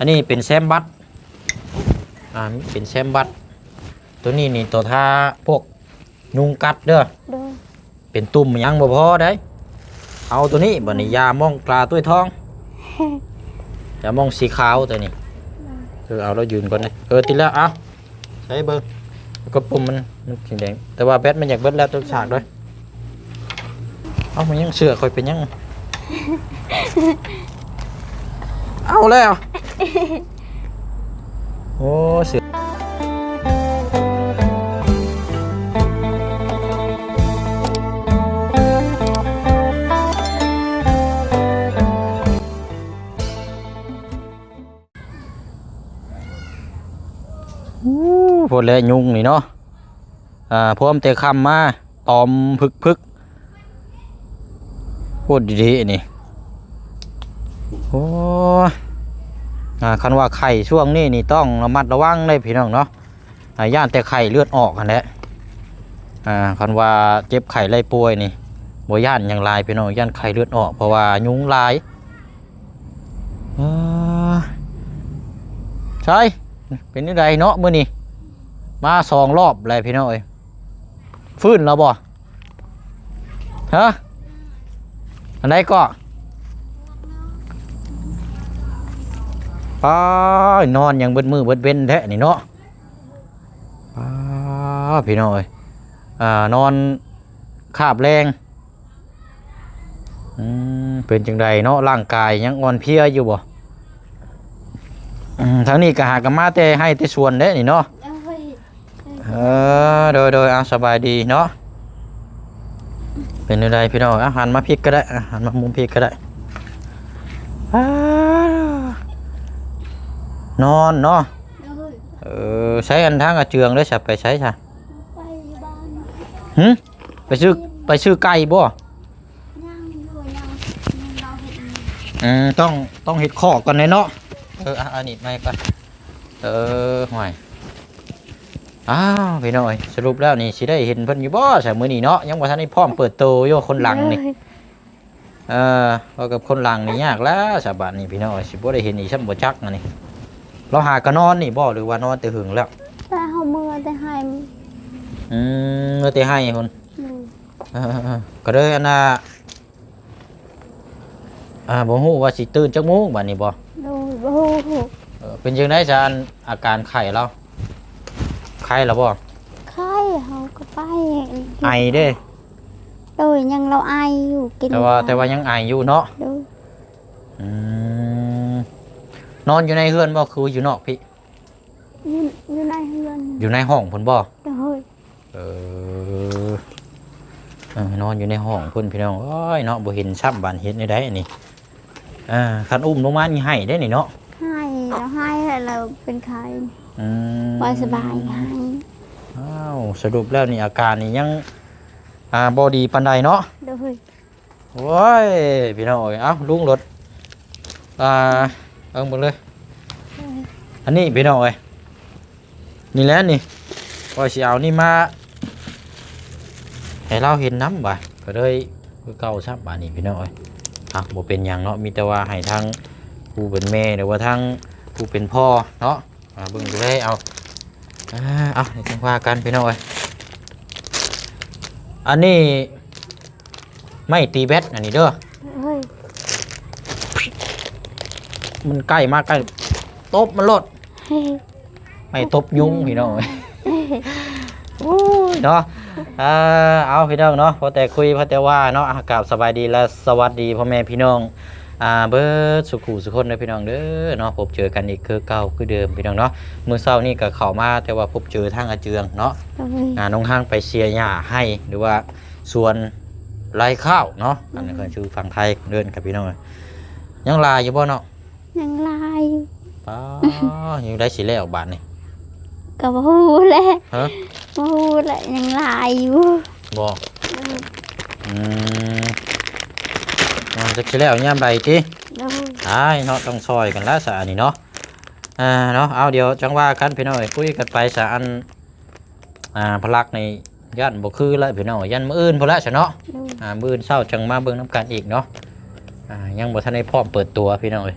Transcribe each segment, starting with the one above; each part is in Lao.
ອັນນີ້ເປັນແຊມບັດ ອ່າ ເປັນແຊມບັດ. ໂຕນີ້ນີ້ໂຕທາພວກຍຸງກັດເດີ. ໂດຍ. ເປັນຕຸ່ມຫຍັງບໍ່ພໍໃດ. ເອົາໂຕນີ້ບັດນີ້ ຢາມອງຕາຕຸ້ຍທອງ ຢາມອງສີຂາວໂຕນີ້. ເອີ ເອົາ ລາວຢືນກ່ອນເດີ. ເອີ ຕິດແລ້ວ. ເອົາ ໃສ່ເບິ່ງ ກົດປຸ່ມມັນ ມັນສີແດງ ແຕ່ວ່າແບັດມັນຢາກເບິດແລ້ວ ຕົວສາກເດີ. ເອົ້າ ມັນຍັງເສື້ອຂ້ອຍເປັນຫຍັງ? ເອົາແລ້ວ ໂອ້ ເສື້ອ ອູ້ ພຸ້ນແຫຼະຍຸງນີ້ເນາະ. ອ່າ ພວມແຕ່ຄ່ຳມາ ຕອມພຶກໆ ໂຄດດີໆ ນີ້. ໂອ້ຍ ອ່າ ຄັນວ່າໄຂ້ຊ່ວງນີ້ນີ້ ຕ້ອງລະມັດລະວັງເດ້ພີ່ນ້ອງເນາະ. ອ່າ ຢ້ານແຕ່ໄຂ້ເລືອດອອກຫັ້ນແຫຼະ. ອ່າ ຄັນວ່າເຈັບໄຂ້ໄດ້ປ່ວຍນີ້ ບໍ່ຢ້ານຫຍັງຫຼາຍພີ່ນ້ອງ ຢ້ານໄຂ້ເລືອດອອກ ເພາະວ່າຍຸງຫຼາຍ. ເອີ ໃສ ເປັນຈັ່ງໃດເນາະ ມື້ນີ້ ມາສອງລອບແລ້ວພີ່ນ້ອງເອີຍ. ຟື້ນແລ້ວບໍ່? ຮະ? ອັນໃດກໍ? ປ້າ ນອນຫຍັງເບິດມື້ເບິດເວັນແທ້ນີ້ເນາະ. ປ້າ ພີ່ນ້ອງເອີຍ ອ່າ ນອນຄາບແລງ. ອືມ ເປັນຈັ່ງໃດເນາະ ຮ່າງກາຍຍັງອ່ອນເພຍຢູ່ບໍ່? ອືມ ທາງນີ້ກໍຫາກັນມາແຕ່ໄຮ່ແຕ່ສວນເດ້ນີ້ເນາະ. ໂດຍ. ເອີ ໂດຍໆ ເອົາ ສະບາຍດີເນາະ. ເປັນຈັ່ງໃດພີ່ນ້ອງ? ເອົາ ຫັນມາພີ້ກໍໄດ້ ອາ ຫັນມາມຸມພີ້ກໍໄດ້. ອ້າ ນອນເນາະ. ໂດຍ. ເອີ ໃຊ້ອັນທາງອາເຈືອງເດ້ ສະ ໄປໃສຊະ? ໄປຢູ່ບ້ານ. ຫື? ໄປຊື້ ໄປຊື້ໄກ່ບໍ່? ຍັງຢູ່ ຍັງ ຍັງເຮົາເຮັດຢູ່. ອືມ ຕ້ອງ ຕ້ອງເຮັດຄອກກ່ອນເດ້ເນາະ. ເອີ ອ່ະ ອັນນີ້ໃໝ່ກ່ອນ. ເອີ ຫ້ວຍ ອ້າວ ພີ່ນ້ອງເອີຍ ສະຫຼຸບແລ້ວນີ້ຊິໄດ້ເຫັນເພິ່ນຢູ່ບໍ່ຊະມື້ນີ້ເນາະ? ຍັງບໍ່ທັນໄດ້ພ້ອມເປີດໂຕຢູ່ ຄົນຫຼັງນີ້. ໂດຍ. ເອີ ເວົ້າກັບຄົນຫຼັງນີ້ຍາກແລ້ວຊະ ບາດນີ້ພີ່ນ້ອງເອີຍ ຊິບໍ່ໄດ້ເຫັນອີກຊ້ຳບໍ່ຈັກອັນນີ້. ລາວຫາກະນອນນີ້ບໍ່ ຫຼືວ່ານອນແຕ່ຫຶງແລ້ວ? ແຕ່ເຮົາເມືອແຕ່ໄຮ່. ອືມ ເມືອແຕ່ໄຮ່ພຸ້ນ. ໂດຍ. ເອີ ກໍເລີຍອັນນ່າ ອ່າ ບໍ່ຮູ້ວ່າຊິຕື່ນຈັກໂມງບາດນີ້ບໍ່? ໂດຍ ບໍ່ຮູ້. ເອີ ເປັນຈັ່ງໃດຊະ ອັນ ອາການໄຂ້ລາວ? ໄຂ້ລະບໍ່? ໄຂ້ ເຮົາກໍໄປ ໄອເດ້. ໂດຍ ຍັງລາວໄອຢູ່ ກິນ ແຕ່ວ່າ ແຕ່ວ່າຍັງໄອຢູ່ເນາະ. ໂດຍ. ອືມ ນອນຢູ່ໃນເຮືອນບໍ່ ຄືຢູ່ນອກພີ້? ຢູ່ ຢູ່ໃນເຮືອນ. ຢູ່ໃນຫ້ອງພຸ້ນບໍ່? ໂດຍ. ເອີ ເອີ ນອນຢູ່ໃນຫ້ອງພຸ້ນພີ່ນ້ອງເອີຍເນາະ ບໍ່ເຫັນຊ້ຳ ບາດເຮັດແນວໃດອັນນີ້. ອ່າ ຄັນອຸ້ມລົງມານີ້ໄຫ້ເດ້ນີ້ເນາະ. ໄຫ້ ລາວໄຫ້ແລ້ວເປັນໄຂ້. ອືມ ບໍ່ສະບາຍ ໄຫ້. ອ້າວ ສະຫຼຸບແລ້ວນີ້ອາການນີ້ຍັງ ອ່າ ບໍ່ດີປານໃດເນາະ. ໂດຍ. ໂອ້ຍ ພີ່ນ້ອງເອີຍ ເອົ້າ ລຸງລົດ ອ່າ ເບິ່ງເບິ່ງເລີຍ. ອັນນີ້ພີ່ນ້ອງເອີຍ ນີ້ແຫຼະນີ້ ຂ້ອຍຊິເອົານີ້ມາໃຫ້ລາວເຫັນນຳ ບາດກໍເລີຍຄືເກົ່າຊ້ຳ ບາດນີ້ພີ່ນ້ອງເອີຍ. ອ່ະ ບໍ່ເປັນຫຍັງເນາະ ມີແຕ່ວ່າໃຫ້ທາງຜູ້ເປັນແມ່ ຫຼືວ່າທາງຜູ້ເປັນພໍ່ເນາະ ອ່າ ເບິ່ງດູແລເອົາ. ອ່າ ເອົາ ຈັ່ງວ່າກັນພີ່ນ້ອງເອີຍ. ອັນນີ້ ໄມ້ຕີແບັດອັນນີ້ເດີ. ໂອ້ຍ ມັນໃກ້ມາໃກ້ ຕົບມັນໂລດ. ໄມ້ຕົບຍຸງພີ່ນ້ອງ. ໂອ້ຍເນາະ ເອີ ເອົາ ພີ່ນ້ອງເນາະ ພໍແຕ່ຄຸຍພໍແຕ່ວ່າເນາະ. ອ່າ ກາບສະບາຍດີ ແລະ ສະຫວັດດີພໍ່ແມ່ພີ່ນ້ອງ ອ່າ ເບິດສູ່ຄູ່ສູ່ຄົນເດີພີ່ນ້ອງເດີເນາະ. ພົບເຈີກັນອີກຄືເກົ່າຄືເດີມພີ່ນ້ອງເນາະ. ມື້ເຊົ້ານີ້ກໍເຂົ້າມາ ແຕ່ວ່າພົບເຈີທາງອາເຈືອງເນາະ. ໂດຍ. ອ່າ ນ້ອງຮັງໄປເສຍຫຍ້າໃຫ້ ຫຼືວ່າ ສວນໄລ່ຂ້າວເນາະ. ອືມ ອັນນີ້ເພິ່ນຊື່ຝັ່ງໄທເອີ້ນກັບພີ່ນ້ອງ. ຍັງຫຼາຍຢູ່ບໍ່ເນາະ? ຍັງຫຼາຍຢູ່. ປ້າ ຢູ່ໄດ້ຊິແລ້ວບາດນີ້ ກໍບໍ່ຮູ້ແຫຼະ. ຮະ? ບໍ່ຮູ້ແຫຼະ ຍັງຫຼາຍຢູ່. ບໍ່? ອືມ ອືມ ອ່າ ຈັກຊິແລ້ວຍາມໃດຕິ? ໂດຍ. ອ້າຍເນາະ ຕ້ອງຊ່ອຍກັນລະຊະອັນນີ້ເນາະ. ອ່າ ເນາະ ເອົາ ດຽວຈັ່ງວ່າກັນພີ່ນ້ອງເອີຍ ຄຸຍກັນໄປຊະ ອັນ ອ່າ ພະລັກນີ້ຢ້ານບໍ່ຄືລະພີ່ນ້ອງ ຢ້ານມື້ອື່ນພຸ້ນລະຊະເນາະ. ໂດຍ. ອ່າ ມື້ອື່ນເຊົ້າຈັ່ງມາເບິ່ງນຳກັນອີກເນາະ. ອ່າ ຍັງບໍ່ທັນໄດ້ພ້ອມເປີດຕົວພີ່ນ້ອງເອີຍ.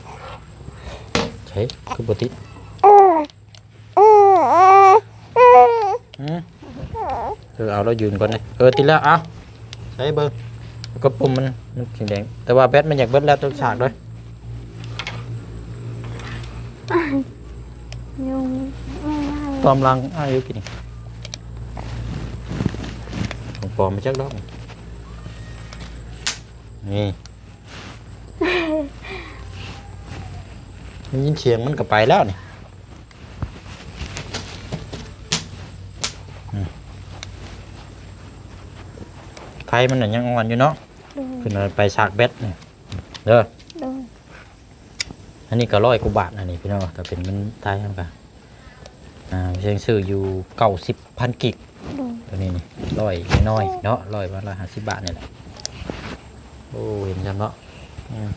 ເຮີ້ຍ ຄືບໍ່ຕິດ? ອືມ ເອີ ເອົາ ລາວຢືນກ່ອນເດ້. ເອີ ຕິດແລ້ວ. ເອົາ ໃສ່ເບິ່ງ ກະປຸ່ມມັນ ມັນສີແດງ ແຕ່ວ່າແບັດມັນຢາກເບິດແລ້ວ ຕ້ອງສາກເດີ. ຍຸງ ຕອມຫຼັງອ້າຍຢູ່ກິນ ຂອງປອມມາຈັກດອກ. ນີ້ ໄດ້ຍິນສຽງມັນກະໄປແລ້ວນີ້. ອືມ ໄຟມັນນະຍັງອ່ອນຢູ່ເນາະ. ໂດຍ ເພິ່ນວ່າໄປສາກແບັດນີ້ເດີ. ໂດຍ ອັນນີ້ກະຮ້ອຍກວ່າບາດ ອັນນີ້ພີ່ນ້ອງ ຖ້າເປັນເງິນໄທເຮົາກະ ອ່າ ເພິ່ນຊື້ຢູ່ເກົ້າສິບພັນກີບ. ໂດຍ ໂຕນີ້ນີ້ ຮ້ອຍນ້ອຍໆເນາະ ຮ້ອຍປະມານຮ້ອຍຫ້າສິບບາດນີ້ແຫຼະ. ໂອ້ ເຫັນຊັ້ນເນາະ. ອືມ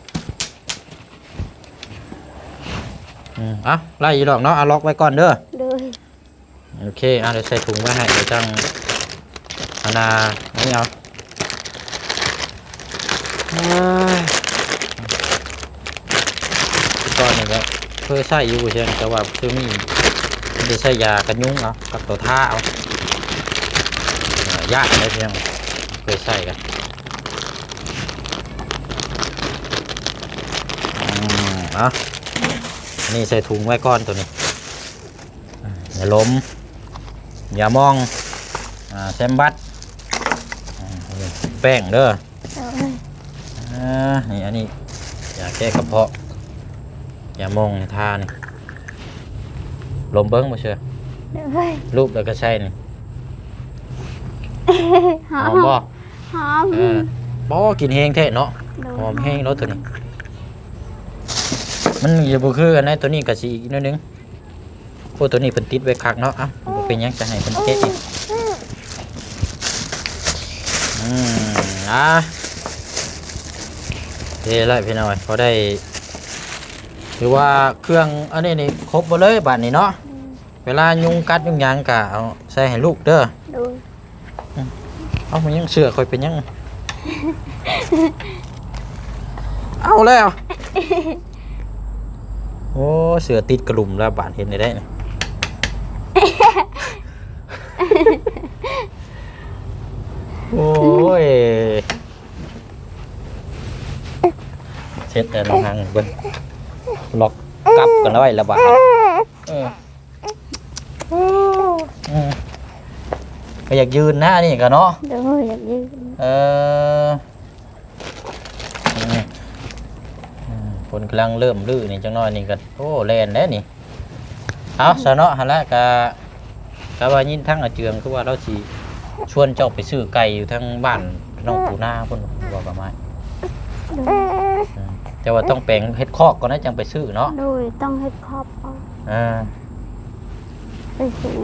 ອືມ ເອົາ ໄລ່ຢູ່ດອກເນາະ. ເອົາ ລັອກໄວ້ກ່ອນເດີ. ໂດຍ ໂອເຄ ເອົາ ດຽວໃສ່ຖົງໄວ້ໃຫ້ ດຽວຈັ່ງ ອັນນ່າ ອັນນີ້ເອົາ. ເອີຍ ກ່ອນນີ້ກະເຄີຍໃຊ້ຢູ່ ແຕ່ວ່າໂຕນີ້ໄດ້ໃຊ້ຢາກັນຍຸງເອົາ ກັບໂຕທາເອົາ. ເອີ ຢ້ານເດ້ ເຄີຍໃຊ້ກະ ອືມ ເອົາ ອັນນີ້ໃສ່ຖົງໄວ້ກ່ອນໂຕນີ້. ຢາລົມ ຢາໝອງ ອ່າ ແຊມບັດ ອ່າ ແປ້ງເດີ. ໂດຍ ອ່າ ນີ້ ອັນນີ້ ຢາແກ້ກະເພາະ ຢາໝອງໃຫ້ທານີ້. ລົມເບິ່ງ ບໍ່ເຊື່ອ. ໂດຍ ລູບແລ້ວກະໃສ່ນີ້. ຫອມ ຫອມບໍ່? ຫອມ ເອີ ບໍ່ ກິ່ນແຮງແທ້ເນາະ. ໂດຍ ຫອມແຮງເນາະໂຕນີ້. ມັນຈະບໍ່ຄືອັນໃດ ໂຕນີ້ກະຊິອີກໜ້ອຍໜຶ່ງ. ໂອ້ ໂຕນີ້ເພິ່ນຕິດໄວ້ຄັກເນາະ. ເອົ້າ ບໍ່ເປັນຫຍັງ ຈະໃຫ້ເພິ່ນແກະອີກ. ອືມ ອ່າ ເດ ແລ້ວພີ່ນ້ອງເອີຍ ພໍໄດ້ ຖືວ່າເຄື່ອງອັນນີ້ນີ້ຄົບໝົດເລີຍບາດນີ້ເນາະ. ອືມ ເວລາຍຸງກັດຍຸງຫຍັງກະເອົາໃສ່ໃຫ້ລູກເດີ. ໂດຍ ອືມ ເອົາ ມັນຍັງເສື້ອຂ້ອຍເປັນຫຍັງ? ເອົາແລ້ວ ໂອ້ ເສື້ອຕິດກະດຸມແລ້ວ ບາດເຮັດໄດ້ໄດ໋ນີ້. ໂອ້ຍ ເຊັດແຕ່ລະຫັງເບິ່ງ ລັອກກັບກັນໄວ້ລະບາດ. ເອີ ອືມ ກະຢາກຢືນນະ ອັນນີ້ກະເນາະ. ໂດຍ ຢາກຢືນ. ເອີ ອືມ ອືມ ເພິ່ນກຳລັງເລີ່ມຮື້ນີ້ ຈັກໜ້ອຍນີ້ກະ ໂອ້ ແລ່ນແລ້ວນີ້. ເອົາ ສະເນາະ ຫັ້ນແຫຼະ ກະ ກະວ່າຍິນທາງອາເຈືອງ ຄືວ່າລາວຊິຊວນເຈົ້າໄປຊື້ໄກ່ຢູ່ທາງບ້ານນ້ອງປູນາພຸ້ນ ບໍ່ປະມານ. ໂດຍ ອືມ ແຕ່ວ່າຕ້ອງແປງເຮັດຄອກກ່ອນນະ ຈັ່ງໄປຊື້ເນາະ. ໂດຍ ຕ້ອງເຮັດຄອກກ່ອນ. ອ່າ ໄປຊື້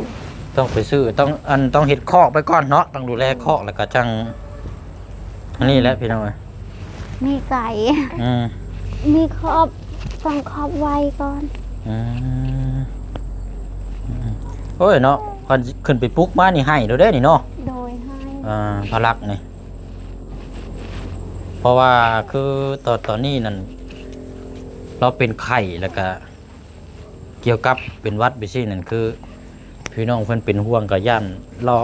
ຕ້ອງໄປຊື້ ຕ້ອງ ອັນ ຕ້ອງເຮັດຄອກໄປກ່ອນເນາະ ຕ້ອງດູແລຄອກ ແລ້ວກະຈັ່ງ ອັນນີ້ແຫຼະພີ່ນ້ອງເອີຍ ມີໄກ່ ອືມ ມີຄອບ ຕ້ອງຄອບໄວ້ກ່ອນ. ອືມ ໂອ້ຍເນາະ ຄັນຂຶ້ນໄປປຸກມານີ້ໄຫ້ໂລດເດ້ນີ້ເນາະ. ໂດຍ ໄຫ້ ອ່າ ພະລັກນີ້ ເພາະວ່າຄືຕອນ ຕອນນີ້ນັ້ນ ລາວເປັນໄຂ້ ແລ້ວກະ ກ່ຽວກັບເປັນຫວັດໄປຊີ້ນັ້ນ ຄືພີ່ນ້ອງເພິ່ນເປັນຫ່ວງ ກະຢ້ານລາວ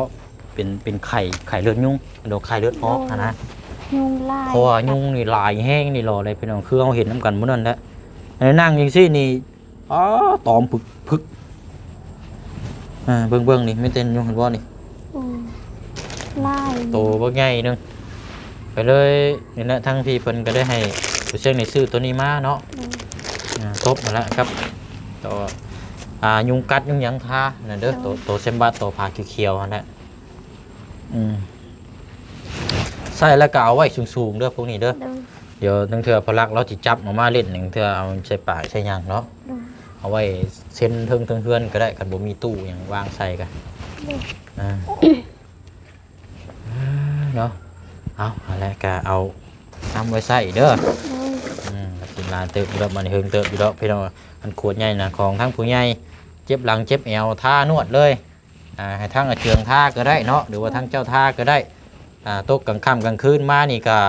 ເປັນ ເປັນໄຂ້ ໄຂ້ເລືອດຍຸງ ຫຼືໄຂ້ເລືອດອອກຫັ້ນນະ. ໂດຍ ຍຸງຫຼາຍ ເພາະວ່າຍຸງນີ້ຫຼາຍແຮງນີ້ຫຼໍ່ເລີຍພີ່ນ້ອງ ຄືເຮົາເຫັນນຳກັນມື້ນັ້ນແຫຼະ. ອັນນີ້ນັ່ງຈັ່ງຊີ້ນີ້ ອໍ ຕອມປຶກໆ ອ່າ ເບິ່ງໆ ນີ້ ມີແຕ່ຍຸງ ເຫັນບໍ່ນີ້? ອືມ ຫຼາຍ ໂຕບັກໃຫຍ່ໜຶ່ງ ກະເລີຍ ນີ້ແຫຼະ ທາງພີ່ເພິ່ນກະໄດ້ໃຫ້ຜູ້ຊຽງນີ້ຊື້ໂຕນີ້ມາເນາະ. ອືມ ອ່າ ຕົບຫັ້ນແຫຼະ ກັບໂຕ ອ່າ ຍຸງກັດຍຸງຫຍັງທານັ້ນເດີ. ໂຕ ໂຕແຊມບາດ ໂຕຜ້າຂຽວໆ ຫັ້ນແຫຼະ. ອືມ ໃສ່ແລ້ວກະເອົາໄວ້ສູງໆ ເດີ ພວກນີ້ເດີ. ໂດຍ ດຽວລາງເທື່ອພະລັກລາວຊິຈັບອອກມາຫຼິ້ນ ລາງເທື່ອເອົາໃສ່ປາກໃສ່ຫຍັງເນາະ. ໂດຍ ເອົາໄວ້ເຊັນເທິງ ເທິງເຮືອນກະໄດ້ ຄັນບໍ່ມີຕູ້ຫຍັງວາງໃສ່ກະ. ໂດຍ ອ່າ ເນາະ ເອົາ ຫັ້ນແຫຼະ ກະເອົານຳໄວ້ໃຊ້ເດີ. ໂດຍ ອືມ ກິນຫຼາຍເຕີບຢູ່ດອກ ມັນເຫິງເຕີບຢູ່ດອກພີ່ນ້ອງ. ອັນຂວດໃຫຍ່ນະ ຂອງທັງຜູ້ໃຫຍ່ ເຈັບຫຼັງເຈັບແອວ ທານວດເລີຍ. ອ່າ ໃຫ້ທາງອາເຈືອງທາກະໄດ້ເນາະ ຫຼືວ່າທາງເຈົ້າທາກະໄດ້. ອ່າ ຕົກກາງຄ່ຳກາງຄືນມານີ້ກະ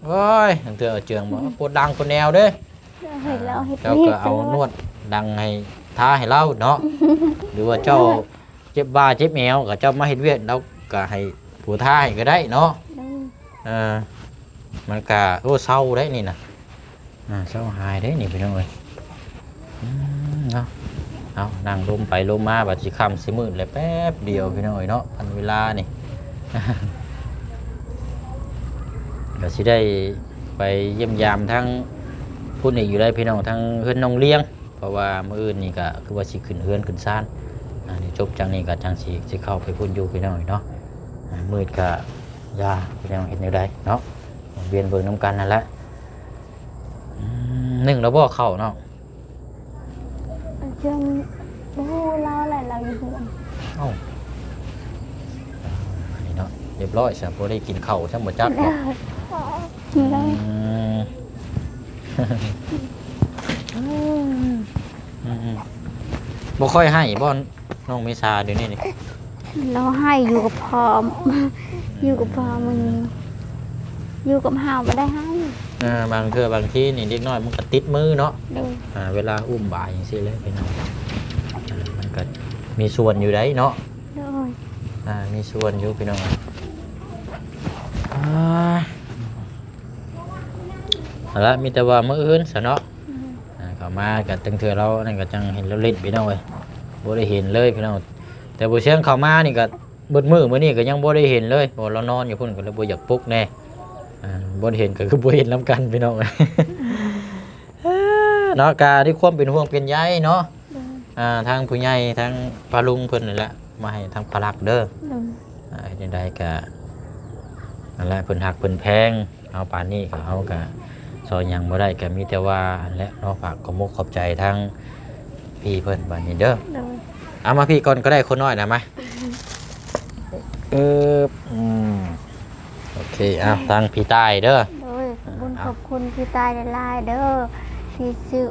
ໂອ້ຍ ລາງເທື່ອອາເຈືອງບອກ ອືມ ປວດຫຼັງປວດແອວເດ້. ເຮັດແລ້ວເຮັດ ເຈົ້າກໍເອົານວດດັງໃຫ້ ທາໃຫ້ລາວເນາະ ຫຼືວ່າເຈົ້າເຈັບບ່າເຈັບແອວ ກໍເຈົ້າມາເຮັດວຽກ ລາວກໍໃຫ້ຜູ້ທາໃຫ້ກໍໄດ້ເນາະ. ເອີ ມັນກະ ໂອ້ ເຊົາໄດ໋ນີ້ນະ ອ່າ ເຊົາຫາຍໄດ໋ນີ້ພີ່ນ້ອງເອີຍ. ອືມ ເນາະ ເອົາ ນັ່ງລົມໄປລົມມາ ບາດຊິຄ່ຳຊິມືດແລ້ວ ແປັບດຽວພີ່ນ້ອງເອີຍເນາະ ພັນເວລານີ້ ກໍຊິໄດ້ໄປຢ້ຽມຢາມທາງພຸ້ນອີກຢູ່ໄດ໋ພີ່ນ້ອງ ທາງເຮືອນນ້ອງລຽງ. ເພາະວ່າມື້ອື່ນນີ້ກໍຄືວ່າຊິຂຶ້ນເຮືອນຂຶ້ນຊານ ອ່າ ນີ້ຈົບຈາກນີ້ກໍຈັ່ງຊິ ຊິເຂົ້າໄປພຸ້ນຢູ່ພີ່ນ້ອງເນາະ. ອ່າ ມືດກໍຢ່າພີ່ນ້ອງ ເຮັດແນວໃດເນາະ ວຽນເບິ່ງນຳກັນນັ້ນແຫຼະ. ອືມ ໜຶ້ງແລ້ວບໍ່ເຂົ້າເນາະ? ຍັງບໍ່ຮູ້ລາວແຫຼະ ລາວຢູ່ເຮືອນ. ເອົ້າ ອັນນີ້ເນາະ ຮຽບຮ້ອຍຊະ ບໍ່ໄດ້ກິນເຂົ້າຊ້ຳບໍ່ຈັກເນາະ. ອືມ ອືມ ບໍ່ຄ່ອຍໄຫ້ບໍ່ ນ້ອງເມສາ ດຽວນີ້ນີ້? ລາວໄຫ້ຢູ່ກັບພໍ່ ຢູ່ກັບພໍ່ມື້ນີ້ ຢູ່ກັບເຮົາບໍ່ໄດ້ໄຫ້. ອ່າ ບາງເທື່ອບາງທີນີ້ເດັກນ້ອຍມັນກໍຕິດມືເນາະ. ໂດຍ ອ່າ ເວລາອຸ້ມບາຍຈັ່ງຊີ້ແຫຼະພີ່ນ້ອງ ອ່າ ມັນກໍມີສ່ວນຢູ່ໃດ໋ເນາະ. ໂດຍ ອ່າ ມີສ່ວນຢູ່ພີ່ນ້ອງ. ອ່າ ເອົາລະ ມີແຕ່ວ່າມື້ອື່ນຊະເນາະ. ອືມ ອ່າ ເຂົ້າມາກໍຕັ້ງເທື່ອລາວນັ້ນກໍຈັ່ງເຫັນລາວຫຼິ້ນພີ່ນ້ອງເອີຍ ບໍ່ໄດ້ເຫັນເລີຍພີ່ນ້ອງ. ແຕ່ບໍ່ຊຽງເຂົ້າມານີ້ກໍເບິດມື້ມື້ນີ້ກໍຍັງບໍ່ໄດ້ເຫັນເລີຍ ເພາະວ່າລາວນອນຢູ່ພຸ້ນ ກໍເລີຍບໍ່ຢາກປຸກແດ່. ອ່າ ບໍ່ໄດ້ເຫັນກໍຄືບໍ່ເຫັນນຳກັນພີ່ນ້ອງ ເນາະ. ກໍດ້ວຍຄວາມເປັນຫ່ວງເປັນໃຍເນາະ ໂດຍ ອ່າ ທາງຜູ້ໃຫຍ່ ທາງປ້າລຸງເພິ່ນນີ້ແຫຼະ ມາໃຫ້ທາງປ້າລັກເດີ. ໂດຍ ອ່າ ເຮັດຈັ່ງໃດກໍນັ້ນແຫຼະ ເພິ່ນຮັກເພິ່ນແພງເຮົາປານນີ້ ກໍເຮົາກໍຊ່ອຍຫຍັງບໍ່ໄດ້ ກໍມີແຕ່ວ່າຫັ້ນແຫຼະເນາະ ຝາກຂອບມຸກຂອບໃຈທາງພີ່ເພິ່ນບາດນີ້ເດີ. ໂດຍ ເອົາມາພີ່ກ່ອນກໍໄດ້ ຄົນນ້ອຍນະ ມາ. ເອີບ ອືມ ໂອເຄ ເອົາ ທາງພີ່ຕ່າຍເດີ. ໂດຍ ຂອບຄຸນ ອ່າ ຂອບຄຸນພີ່ຕ່າຍຫຼາຍໆເດີ ທີ່ຊື່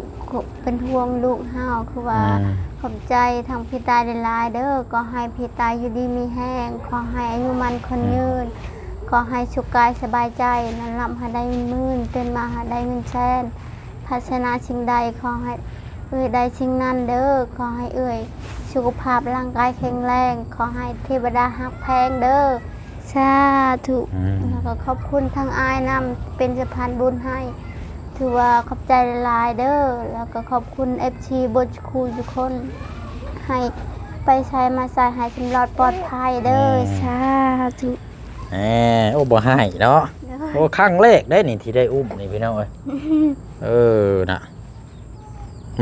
ເປັນຫ່ວງລູກເຮົາ ຄືວ່າ ອືມ ຂອບໃຈທາງພີ່ຕ່າຍຫຼາຍໆເດີ. ຂໍໃຫ້ພີ່ຕ່າຍຢູ່ດີມີແຮງ ຂໍໃຫ້ອາຍຸໝັ້ນຂວັນຍືນ ອືມ ຂໍໃຫ້ສຸກກາຍສະບາຍໃຈ ນອນຫຼັບໃຫ້ໄດ້ເງິນໝື່ນ ຕື່ນມາໃຫ້ໄດ້ເງິນແສນ ປາດຖະໜາສິ່ງໃດ ຂໍໃຫ້ເອື້ອຍໄດ້ສິ່ງນັ້ນເດີ. ຂໍໃຫ້ເອື້ອຍສຸຂະພາບຮ່າງກາຍແຂງແຮງ ຂໍໃຫ້ເທວະດາຮັກແພງເດີ. ສາທຸ ອືມ ແລ້ວກໍຂອບຄຸນທາງອ້າຍນຳ ເປັນສະພານບຸນໃຫ້ ຖືວ່າຂອບໃຈຫຼາຍໆເດີ. ແລ້ວກໍຂອບຄຸນເອັຟຊີເບິດຄູ່ທຸກຄົນ ໃຫ້ໄປໃສມາໃສໃຫ້ສຳລອດປອດໄພເດີ. ອືມ ສາທຸ. ແໝ ໂອ້ ບໍ່ຮ້າຍເນາະ. ໂດຍ ໂອ້ ຄັ້ງແລກໄດ໋ນີ້ທີ່ໄດ້ອຸ້ມນີ້ພີ່ນ້ອງເອີຍ. ເອີ ນະ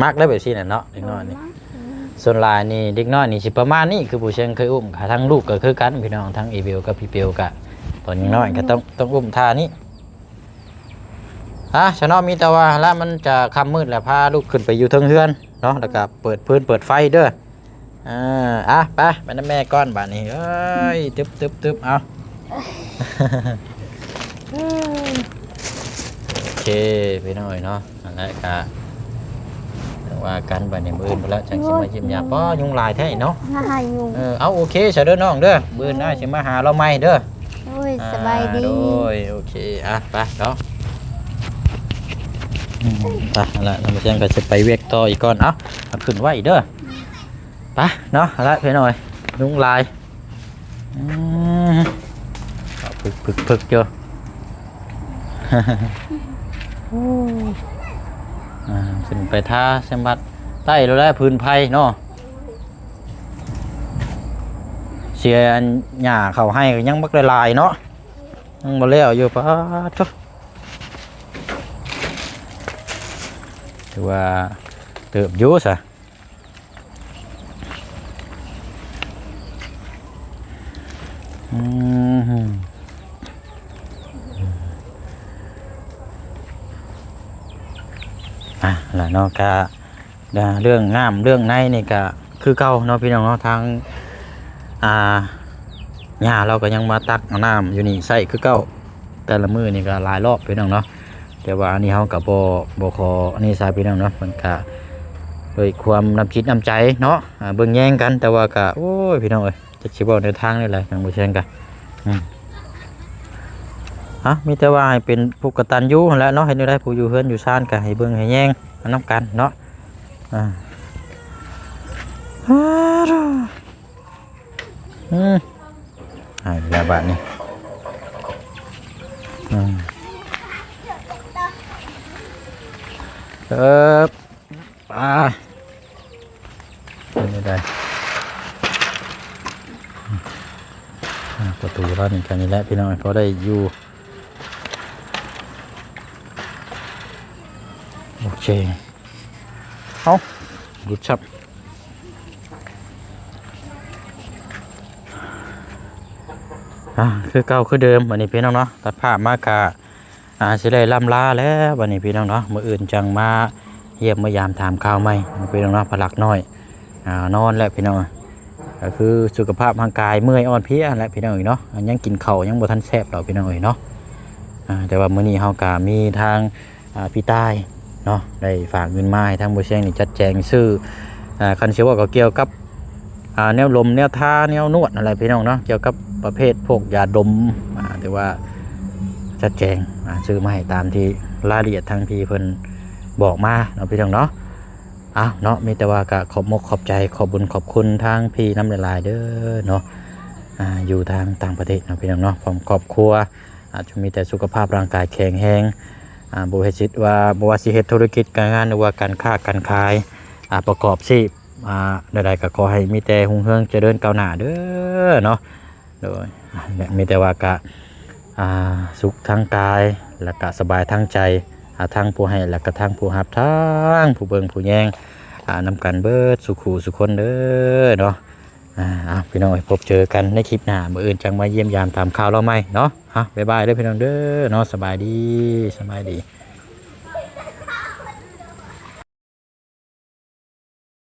ມັກໄດ້ແບບຊີ້ນະເນາະ ເດັກນ້ອຍນີ້. ໂດຍ ມັກ. ສ່ວນຫຼາຍນີ້ເດັກນ້ອຍນີ້ຊິປະມານນີ້ ຄືຜູ້ຊຽງເຄີຍອຸ້ມ ທາງລູກກໍຄືກັນພີ່ນ້ອງ ທາງອີເບວກັບພີ່ເປວກະ ຕອນຍັງນ້ອຍກໍຕ້ອງ ອືມ ຕ້ອງອຸ້ມທ່ານີ້. ອ່ະ ຊະເນາະ ມີແຕ່ວ່າຫັ້ນລະ ມັນຈະຄ່ຳມືດແລ້ວ ພາລູກຂຶ້ນໄປຢູ່ເທິງເຮືອນເນາະ ແລ້ວກໍເປີດຟືນເປີດໄຟເດີ. ເອີ ອ່ະ ໄປ ໄປນຳແມ່ກ່ອນບາດນີ້. ເອີຍ ຕຶບໆໆ ເອົາ ໂອເຄ ພີ່ນ້ອງເນາະ. ນັ້ນແຫຼະ ກະຈັ່ງວ່າກັນ ບາດນີ້ມື້ອື່ນພຸ້ນລະ ຈັ່ງຊິມາຢ້ຽມຢາມ. ໂອ້ຍ ປ້າ ຍຸງຫຼາຍແທ້ເນາະ. ຫາຢູ່. ເອີ ເອົາ ໂອເຄ ຊະເດີນ້ອງເດີ ມື້ອື່ນອ້າຍຊິມາຫາລາວໃໝ່ເດີ. ໂອ້ຍ ອ່າ ສະບາຍດີ. ໂດຍ ໂອເຄ ອ່ະ ໄປເນາະ. ອືມ ໄປ ຫັ້ນລະ ນ້ອງແຊງກໍຊິໄປວຽກຕໍ່ອີກກ່ອນ. ເອົາ ເອົາຂຶ້ນໄວ້ເດີ. ໄປເນາະ ຫັ້ນລະ ພີ່ນ້ອງເອີຍ ຍຸງຫຼາຍ. ອືມ ເອົາ ພຶກໆໆຢູ່. ອ່າ ຂຶ້ນໄປທາສຳບັດໃຕ້ໂລດແຫຼະ ພື້ນໄຜ່ເນາະ. ເສຍອັນຫຍ້າເຂົ້າໄຮ່ກໍຍັງບັກຫຼາຍໆເນາະ ຍັງບໍ່ແລ້ວຢູ່. ປາດໂທ້ ຖືວ່າເຕີບຢູ່ຊະ. ອືມ ອ່ະ ລະເນາະ ກະ ເລື່ອງນ້ຳເລື່ອງໃນນີ້ກະຄືເກົ່າເນາະ ພີ່ນ້ອງເນາະ. ທາງ ອ່າ ຍ່າລາວກໍຍັງມາຕັກເອົານ້ຳຢູ່ນີ້ໃຊ້ຄືເກົ່າ ແຕ່ລະມື້ນີ້ກໍຫຼາຍຮອບ ພີ່ນ້ອງເນາະ. ແຕ່ວ່າອັນນີ້ເຮົາກໍບໍ່ ບໍ່ຂໍອັນນີ້ຊະ ພີ່ນ້ອງເນາະ. ມັນກະດ້ວຍຄວາມນ້ຳຈິດນ້ຳໃຈເນາະ ອ່າ ເບິ່ງແຍງກັນ. ແຕ່ວ່າກະ ໂອ້ຍ ພີ່ນ້ອງເອີຍ ຈັກຊິເວົ້າແນວທາງແນວໃດ ທາງບໍ່ແຊງກະ ອືມ ເ ເອົາ ມີແຕ່ວ່າໃຫ້ເປັນຜູ້ກະຕັນຢູ່ຫັ້ນແຫຼະເນາະ ເຮັດແນວໃດຜູ້ຢູ່ເຮືອນຢູ່ຊານກໍໃຫ້ເບິ່ງໃຫ້ແຍງນຳກັນເນາະ. ອ່າ ອືມ ໃຫ້ແລ້ວບາດນີ້ ອືມ ເອີ ໄປ ເປັນໄດ້ ອ່າ ປະຕູລາວນີ້ກໍນີ້ແຫຼະພີ່ນ້ອງ ພໍໄດ້ຢູ່. ໂອເຄ ເອົ້າ ຫຼຸດຊັບ ອ່າ ຄືເກົ່າຄືເດີມ ບັດນີ້ພີ່ນ້ອງເນາະ ຕັດພາບມາກະ ອ່າ ຊິໄດ້ລ່ຳລາແລ້ວບັດນີ້ພີ່ນ້ອງເນາະ ມື້ອື່ນຈັ່ງມາຢ້ຽມມາຢາມຖາມຂ່າວໃໝ່ພີ່ນ້ອງເນາະ. ພະລັກນ້ອຍ ອ່າ ນອນແລ້ວພີ່ນ້ອງ ກໍຄືສຸຂະພາບຮ່າງກາຍເມື່ອຍອ່ອນເພຍແຫຼະພີ່ນ້ອງເອີຍເນາະ ຍັງກິນເຂົ້າຍັງບໍ່ທັນແຊບດອກພີ່ນ້ອງເອີຍເນາະ. ອ່າ ແຕ່ວ່າມື້ນີ້ເຮົາກໍມີທາງ ອ່າ ພີ່ຕ່າຍເນາະ ໄດ້ຝາກເງິນມາໃຫ້ທາງບໍ່ຊຽງນີ້ຈັດແຈງຊື້ ອ່າ ຄັນຊິເວົ້າກໍກ່ຽວກັບ ອ່າ ແນວລົມແນວທາແນວນວດນັ້ນແຫຼະພີ່ນ້ອງເນາະ ກ່ຽວກັບປະເພດພວກຢາດົມ ອ່າ ຫຼືວ່າຈັດແຈງ ອ່າ ຊື້ມາໃຫ້ຕາມທີ່ລາຍລະອຽດທາງພີ່ເພິ່ນບອກມາເນາະພີ່ນ້ອງເນາະ. ອ້າວເນາະ ມີແຕ່ວ່າກະຂອບມົກຂອບໃຈ ຂອບບຸນຂອບຄຸນທາງພີ່ນຳຫຼາຍໆເດີເນາະ ອ່າ ຢູ່ທາງຕ່າງປະເທດເນາະພີ່ນ້ອງເນາະ ພ້ອມຄອບຄົວ ອາດຈະມີແຕ່ສຸຂະພາບຮ່າງກາຍແຂງແຮງ ອ່າ ບໍ່ເຮັດຊິດວ່າ ບໍ່ວ່າຊິເຮັດທຸລະກິດການງານ ຫຼືວ່າການຄ້າການຂາຍ ອ່າ ປະກອບຊີບ ອ່າ ໃດໆກໍຂໍໃຫ້ມີແຕ່ຮຸ່ງເຮືອງຈະເລີນກ້າວໜ້າເດີເນາະ. ໂດຍ ອ່າ ມີແຕ່ວ່າກະ ອ່າ ສຸກທາງກາຍ ແລ້ວກະສະບາຍທາງໃຈ ອ່າ ທັງຜູ້ໃຫ້ ແລ້ວກະທັງຜູ້ຮັບ ທັງຜູ້ເບິ່ງຜູ້ແຍງ ອ່າ ນຳກັນເບິດສູ່ຄູ່ສູ່ຄົນເດີເນາະ. ອ່າ ເອົາ ພີ່ນ້ອງເອີຍ ພົບເຈີກັນໃນຄລິບໜ້າ ມື້ອື່ນຈັ່ງມາຢ້ຽມຢາມຖາມຂ່າວລາວໃໝ່ເນາະ. ເອົາ ບາຍບາຍເດີພີ່ນ້ອງເດີເນາະ ສະບາຍດີ ສະບາຍດີ.